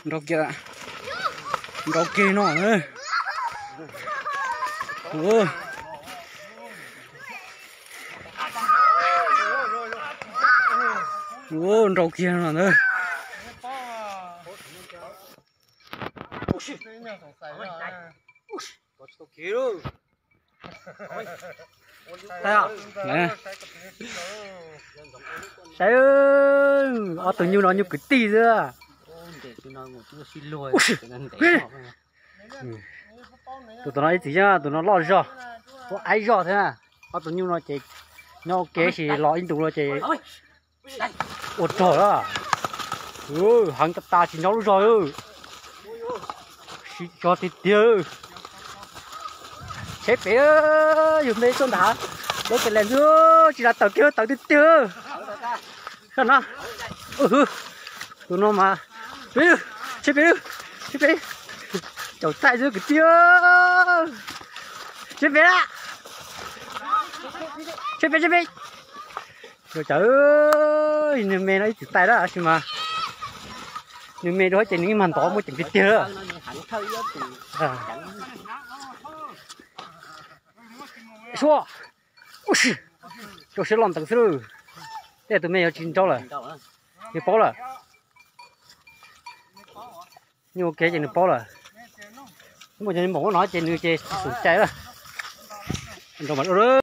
Nrau kiag, nrau kiag no. Ua, nrau kiag no ntag. Saib, ob tug nyuj no nyuj kwv tij xwb. Tus, tus no ib txwm yog tus no loj zog, ua aib zog thiab. Ob tug nyuj no ces nyob ua ke sis los ib ntus no ces ua rog lawm. Heev tas tas tsis nyob lub zog. Siv zog tiag tiag. Tsheb pem, yus npe tuaj nram lub pem las ntxwb, tsis tas tawm kiag tawm tiag tiag. Sab no, tus no mas, tsheb pem, tsheb pem, caum taij xwb kwv tij. Tsheb pem, tsheb pem, tsheb pem. Ua cas nws me no ib txwm taij lawm tab sis mas nws me dua ces nws ib mag ntov muaj ceem tiag tiag. Suab, ua si, rau siab loj nteev xwb lawm. Tej tus me yuav tsis nrau lawm, nws paub lawm. Nyuj ua ke ces nws paub lawm. Muaj cov npaum no ces nws ces tsis xum cai lawm. Nrau mas